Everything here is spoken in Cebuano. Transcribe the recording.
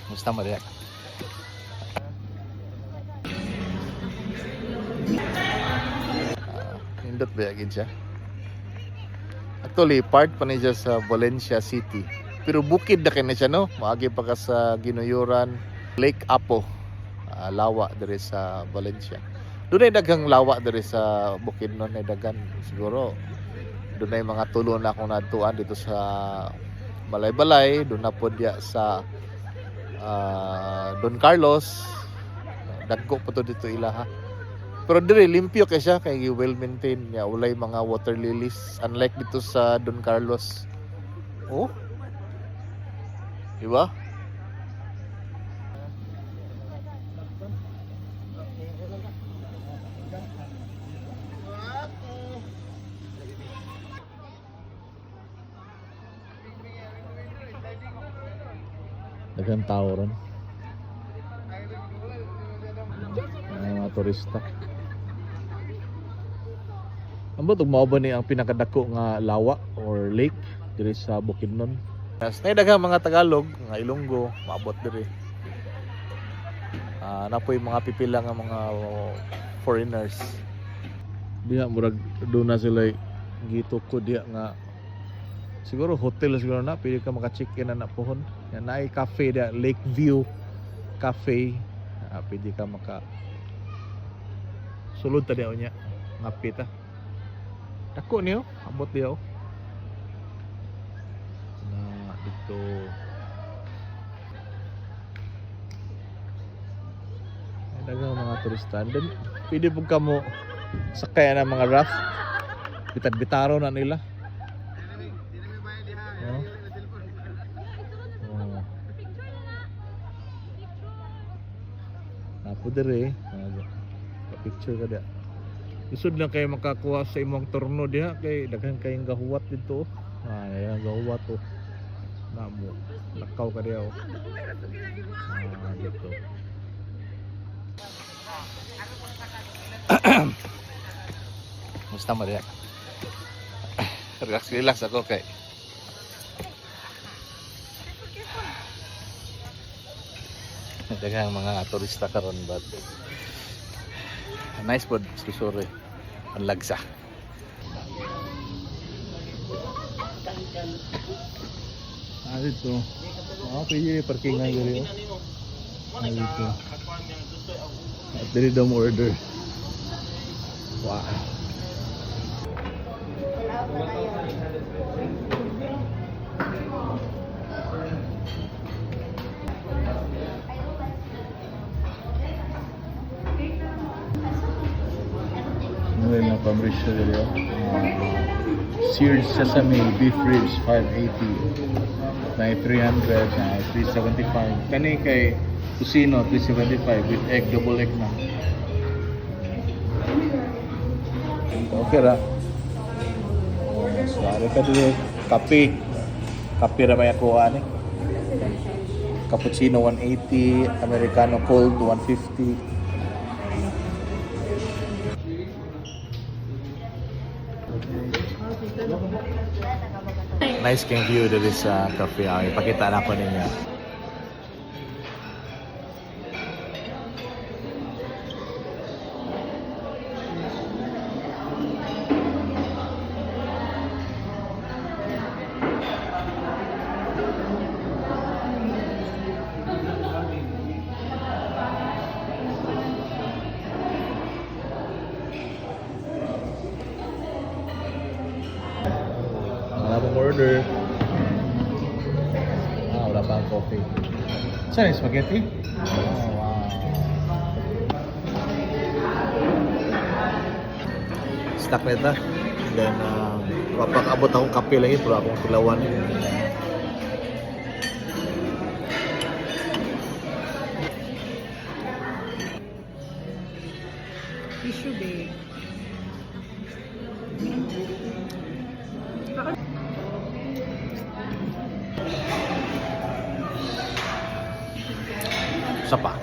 Musta mo diha? Ah, nindot ba gid siya? Actually, part pa ni siya sa Valencia City. Pero bukid na kay na siya, no? Maagi pa ka sa Ginuyuran, Lake Apo, lawa diri sa Valencia. Doon ay daghang lawa diri sa Bukidnon, ay daghan siguro. Doon ay mga tulo na akong natuan dito sa Malaybalay, doon na po diya sa Don Carlos. Dagko po to dito ila ha. Pero dire limpyo kay siya kay well maintained niya, walay mga water lilies unlike dito sa Don Carlos. Oh. Di ba? Daghang tao ron. Ay, mga turista. Ambot ug mao ba ni ang pinakadako nga lawa or lake diri sa Bukidnon? Yes, nay daghang mga Tagalog, mga Ilonggo, maabot diri. Napoy mga pipila nga mga foreigners. Diha murag do na sila gitukod diha nga siguro hotel siguro na pwede ka maka-check-in na na pohon. Yan naay cafe diha, Lake View Cafe. Pwede ka maka sulod ta diha unya. Ngapit ah. Dako niyo, abot diha oh. Na dito. Ay, daghang mga turista. And then, pwede po ka mo sakay na mga raft. Bitad-bitaro na nila. No? Oh. Napo dire. Picture ka diha. Isod lang kayo makakuha sa imong turno diha kay daghan kayong gahuwat dito. Ah, ayan gahuwat oh. Na mo lakaw ka diha oh. Ah, dito. Musta mo diha? Relax, relax ako kay. Daghang mga turista karon but nice pod susuri ang lagsa. Ah, dito. Ah, pwede parkingan diri oh. Ah, dito. At diri daw mo order. Wow. Ngayon na pamrisyo diri oh. Seared sesame beef ribs 580. Na 300, na 375. Kani kay Tusino 375 with egg, double egg na. Okay ra. Sorry ka dito. Kape. Kape ra may ako ani. Cappuccino 180, Americano cold 150. Nice kang view dito sa cafe. Ah, ipakita na ko ninyo. Wala pong order. Ah, wala pa ang coffee. Saan yung spaghetti? Oh, wow. Snack na ito. Then, papag-abot akong kape lang pero akong tilawan. Tissue babe. Isa pa.